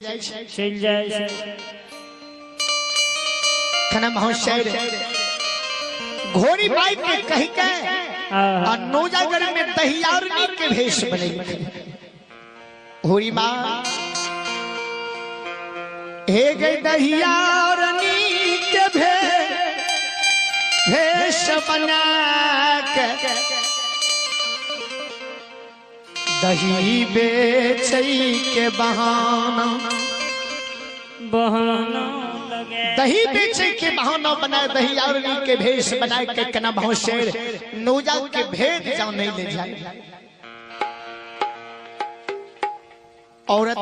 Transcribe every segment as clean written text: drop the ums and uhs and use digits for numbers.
जाइ छै। चलि जाइ छै। खाना महोत्सव घोड़ी बाइक के कहि के आ नौजागर में दहियारनी के भेष बनेलकै। घोड़ी माँ हे गई दहियारनी के भेष बना के दही बेचै के बहाना बहाना लगे। दही बेचे के बहाना बनाए दहियारनी के भेष बनाए के कना भौसेर नौजा के भेद जाओ नहीं ले जाए। औरत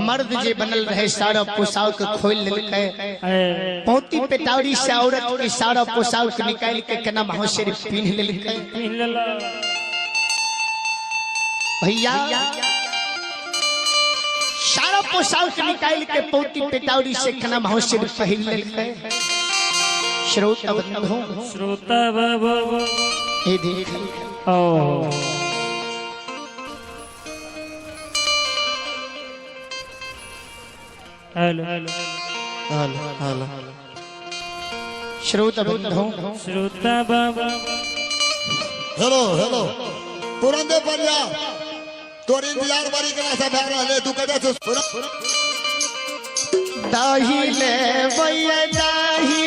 मर्द जे बनल रहे सारा पोशाक खोल लेलकै। पोती पेटारी से औरत के सारा पोशाक निकाल के कना भौसेर पिन्ह लेलकै। भैया सारा पोशाक निकाल के पोती पेटारी से कना भौसेर पहिन लेलकै। श्रोता बंधु श्रोता बाबा ये देख ओ हेलो हेलो हेलो श्रोता बंधु श्रोता बाबा हेलो हेलो तुरंते पर जा तोर इंतजार बड़ी कला से भए रहले तू कतऽ छौ? दही ले भैया दही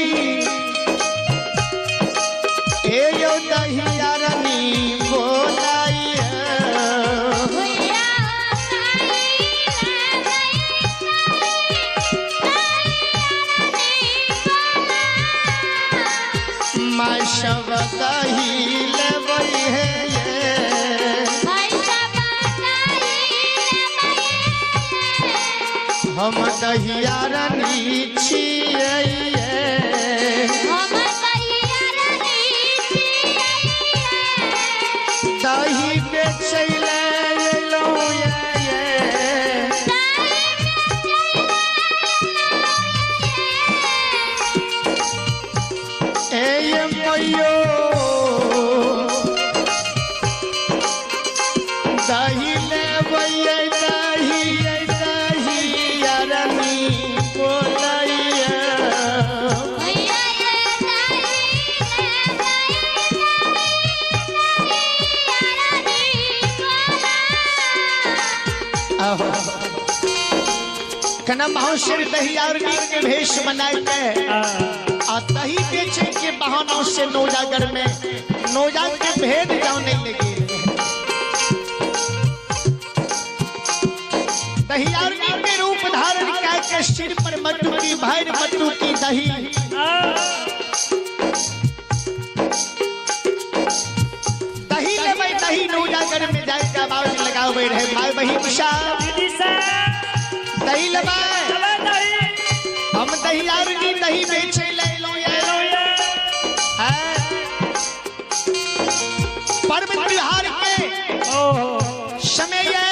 ए यो दहियारनी बोलाइए। माँ सब दही लेबै हे हम दहियारनी छियै। दही बेचै ले अयलहुँ ये। ए मैयो दही लेबै दही दहियारनी बोलैया। कना महाशर दहियारनी के भेष बनाए के आ दही बेचे के बहाना से नौजागर में नौजा के भेद जाने लगे। दहियारनी के रूप धारण करके सिर पर मटुकी भर मटुकी दही दही लेबै दही नौजागर में जाए के आवाज लगावे रहे भाई बहिन साहब दही लेबै हम दहियारनी दही बेचे ले लो ये। पर्व त्योहार के समय ये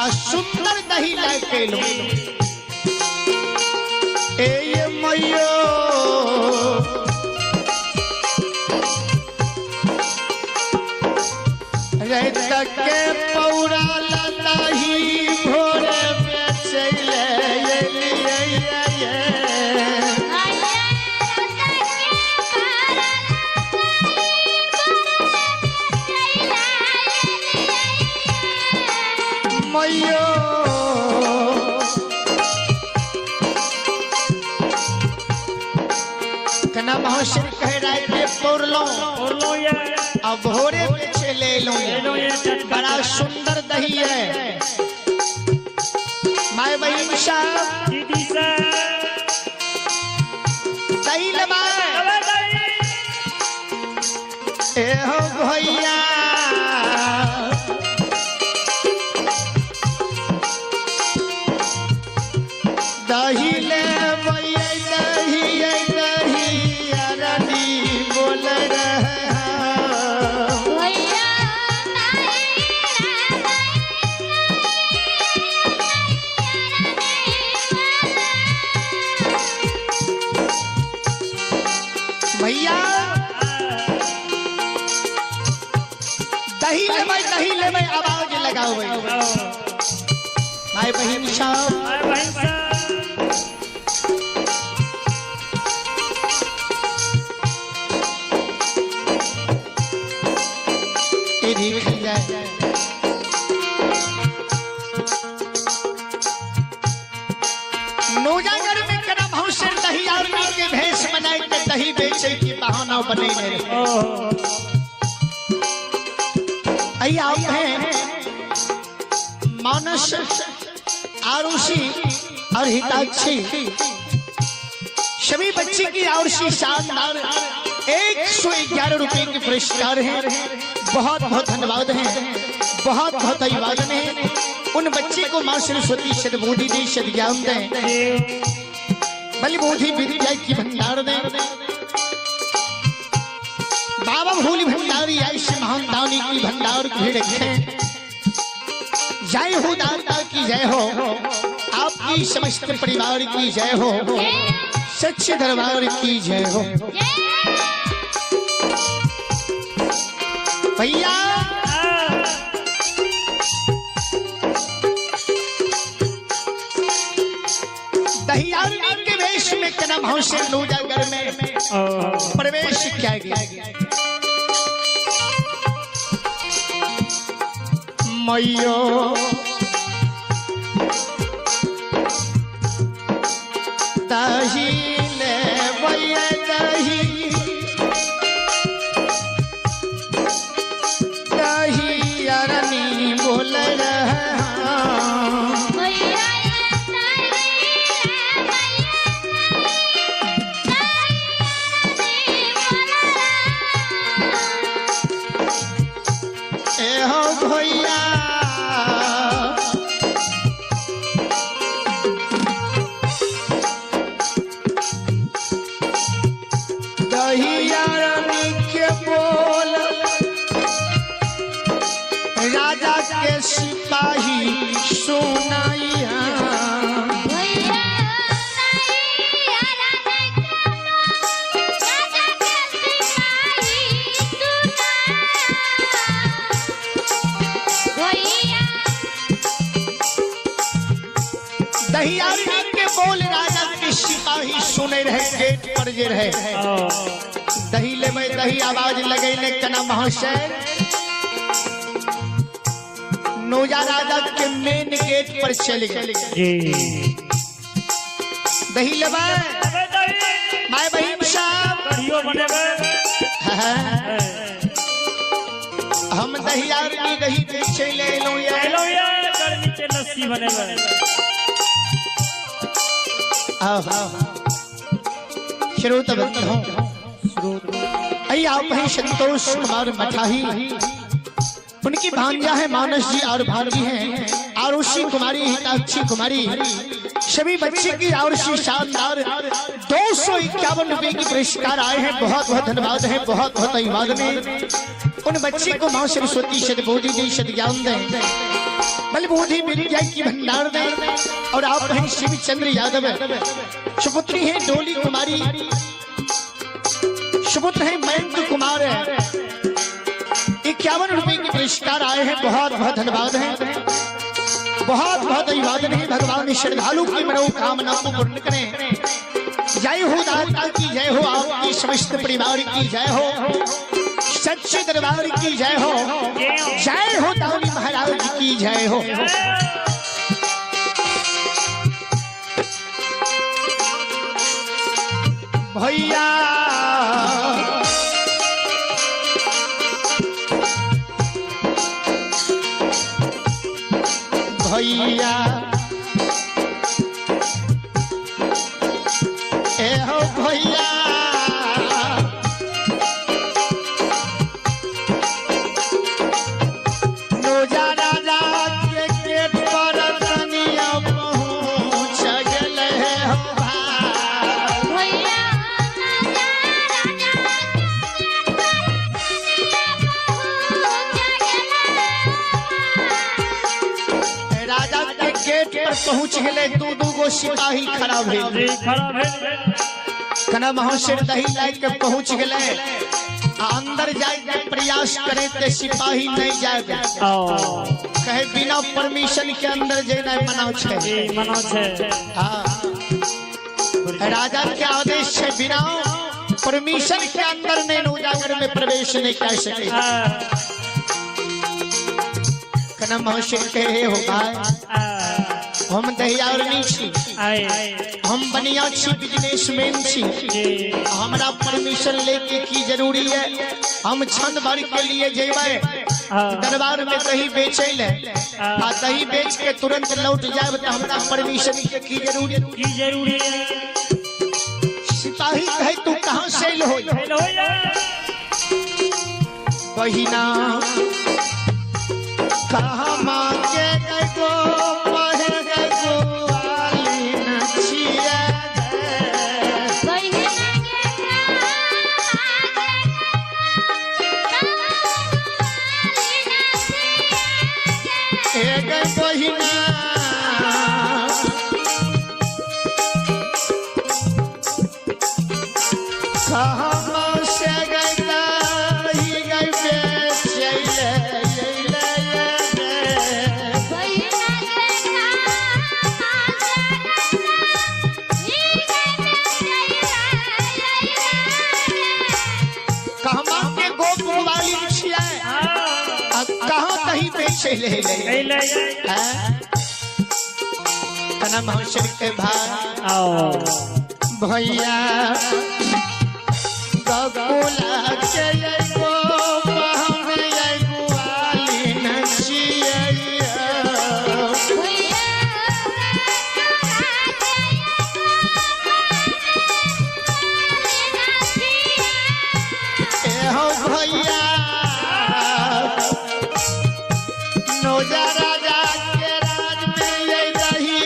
आ सुंदर दही लाके लो। ए ये मैयो रात के पौरा दही भोरे बेचै ले एलियै। मैयो कना महाशय कह रहे के पौरलो अब भोरे बेचे ले लो। बड़ा सुंदर दही है my बहन साहब दही लबाए ए हो भैया दही ले भैया दही दहियारनी बोल रहे। भैया दही लेबै दही लेबै आवाज लगाओ। माय बहिन साहब। माय बहिन साहब। ये देखल जाए नौजागर में कदम हौसर दही आदमी के भेष बनाए के दही बेचे के बहाना बने रहे। ओहो। आई आप हैं मानस आरुषि और हिताक्षी सभी बच्चे की आरुषि शानदार 111 रुपए के पुरस्कार हैं। बहुत बहुत धन्यवाद हैं, बहुत बहुत अभिवादन है उन बच्चे को माँ सरस्वती सद्बुद्धि दे, सद्ज्ञान दें, बलबुद्धि विद्या की भंडार दें। बाबा भोली भंडारी ऐसे महान दानी की भंडार भी रखें। जय हो दाता की जय हो, आपकी समस्त परिवार की जय हो, सच्चे दरबार की जय हो। भैया दहियारनी के वेश में कदम हौसे नूजागर में प्रवेश किया गया। मैयो दही ले भैया दही दही अरनी बोल रहा। ए हो भैया दही अरनी के बोल राजा के सिपाही सुनाइया। दहियारनी के बोल राजा के सिपाही सुने रहे, गेट पर जे रहे। दही ले में दही आवाज लगैले कना महाशय नोजा राजा के मेन गेट पर चल गए। जी दही लेबै माय बहिन साहब। कढ़ियो बनेबै। हाँ, हम दही आरनी दही बेचे ले एलहुं ये। एलहुं ये गर्मी के लस्सी बनेबै। आओ श्रोत बंधु अरे आप हैं संतोष कुमार मठाही, उनकी भांजा है मानस जी और भांजी हैं आरुषि कुमारी, हिताक्षी कुमारी, सभी बच्चे की आरुषि शानदार 251 रुपए की पुरस्कार आए हैं। बहुत बहुत धन्यवाद है, बहुत बहुत अभिवादन है उन बच्चे को माँ सरस्वती सद्बुद्धि दे, सद्ज्ञान दें, बलबुद्धि विद्या की भंडार दें। और आप हैं शिवचंद्र यादव, सुपुत्री हैं डोली कुमारी, सुपुत्र हैं मयंक कुमार, 51 रुपए के पुरस्कार आए हैं। बहुत बहुत धन्यवाद है, बहुत बहुत अभिवादन है। भगवान श्रद्धालु की मनोकामना को पूर्ण करें। जय हो दाता की जय हो, आपकी समस्त परिवार की जय हो, सच्चे दरबार की जय हो, जय हो दानी महाराज की जय हो। भैया भैया ए हो भैया नोजा राजा के गेट पर तनिया पहुँच गेल है हो भाई। राजा के गेट पर पहुँच गए, दू दू गो सिपाही खड़ा भेल। जी खड़ा भेल। कना महाशय दही लाइ के पहुँच गए, आ अंदर जाए के प्रयास करे ते सिपाही नहीं जाए। आओ। कहे बिना परमिशन के अंदर जेनाइ मना छै। जी मना छै। हाँ, राजा के आदेश छै बिना परमिशन के अंदर नहीं नौजागर में प्रवेश नहीं कर सके। कना महर्षि कहे हो भाई, हम दहियारनी छी, हम बनिया छी, बिजनेसमैन छी, हमरा परमिशन लेके की जरूरी है? हम क्षण भर के लिए जेबै दरबार में दही बेचै ले आ दही बेच के तुरंत लौट जाए तो हमरा परमिशन के की जरूरी? की जरूरी है? सिपाही कहे तू कहाँ से अइल हो? बहिना कहाँ माँ के गो पहे गो आलीन छिया। एक बहिना कहाँ से गई गई बेचैले। कहमा के गोप वाली छियै आ कहाँ कहीं बेचैले। कना महर्षि के भाई भैया गगुला के गो हमें गुआलिन छियै। एहो भैया नौजा राजा के राज में ये दही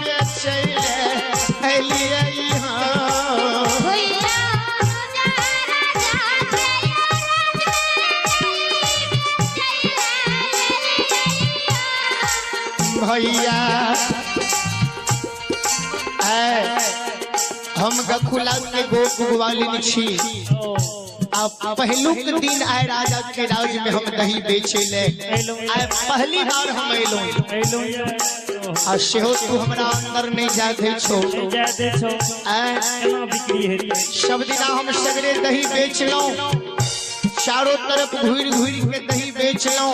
बेचैले अलियै। हाँ भैया हम गखुला के गोप ग्वालिन छी आ पहलुक दिन आए राजा के राज में हम दही बेचे ले आए, पहली बार हम अयलहुँ आ सेहो तू हमरा अंदर नहीं जाय दै छौ। सब दिना हम सगरे दही बेचलहुँ, चारों तरफ घूरि घूरि के दही बेचलहुँ,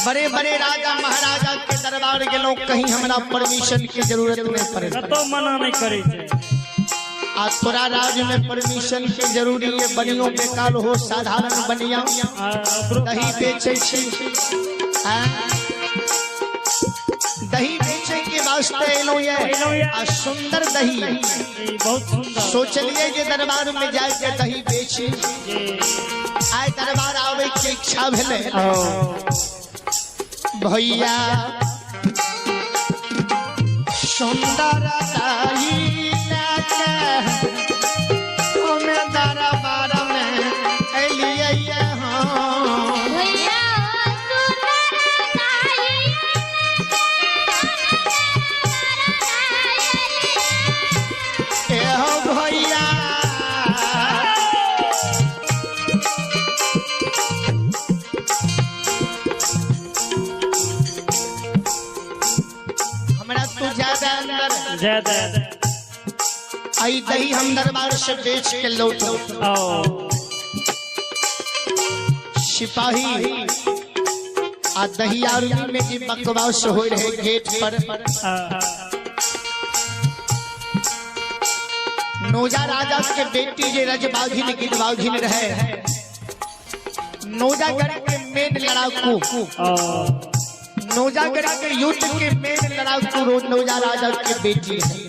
बड़े बड़े राजा महाराजा के दरबार गेलहुँ, कहीं हमरा परमिशन के जरूरत नहीं पड़े, कतौ मना नहीं करे। आ तोरा राज में परमिशन के जरूरी है? बनियो बेकार हो, साधारण बनिया दही बेचे छी, दही बेचे के वास्ते एलहुँ ये आ सुंदर दही बहुत सुंदर। सोचलिए जे दरबार में जाय के दही बेची, आय दरबार आवे के इच्छा भेलै। भैया सुंदर दही लेके हमें दरबार में एलियै। हाँ एहो भैया हमरा तू ज्यादा अंदर ज्यादा आई दही हम दरबार से बेच के लौट। सिपाही आ दही आर्मी में जी बकवास हो रहे गेट पर, नोजा राजा के बेटी जे रजबाघिन गिरबाघिन रहे, नोजागढ़ के मेन लड़ाकू, नोजागढ़ के युद्ध के मेन लड़ाकू नोजा राजा के बेटी है।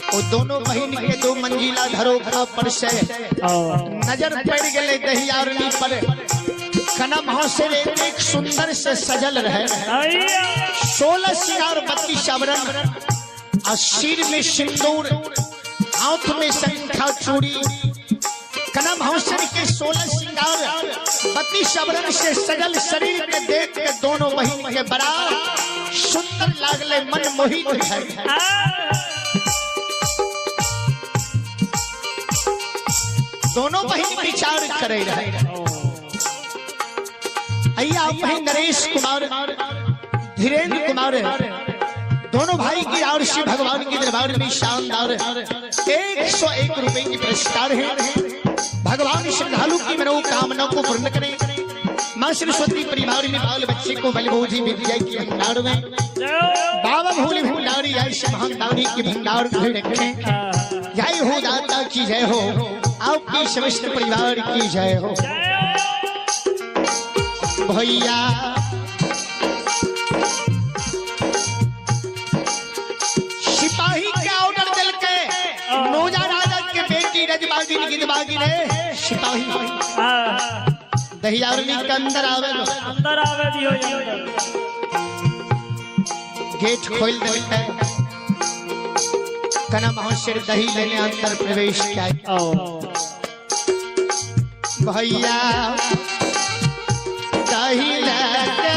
वो दोनों बहन के दो मंजिला धरोखा पर से नजर पड़ गए दही आरनी पर। कनम हौसले एक सुंदर से सजल रहे, 16 सिंगार 32 आवरण, और सिर में सिंदूर, हाथ में शंखा चूड़ी। कनम हौसले के 16 सिंगार 32 आवरण से सजल शरीर के देख के दोनों बहन के बड़ा सुंदर लागले, मन मोहित है। दोनों बहन विचार करे रहे। आइए आप हैं नरेश कुमार, धीरेन्द्र कुमार, दोनों भाई की ओर से भगवान के दरबार में शानदार 101 रुपए की पुरस्कार है। भगवान श्रद्धालु की मनोकामना को पूर्ण करें। माँ सरस्वती परिवार में बाल बच्चे को बलबोधि विद्या की भंडार में जय हो। बाबा भोले भंडारी ऐसे महान के भंडार को रखें। जय हो दाता की जय हो, आपकी समस्त परिवार की जय हो। भैया सिपाही के ऑर्डर दिल के नोजा राजा के बेटी रजबागी गिदबागी ने सिपाही हाँ, दहियावली के अंदर आवे लो। अंदर आवे दियो अंदर। गेट खोल देते कना महाशय दही लेने अंदर प्रवेश किया। आओ। भैया दही लेके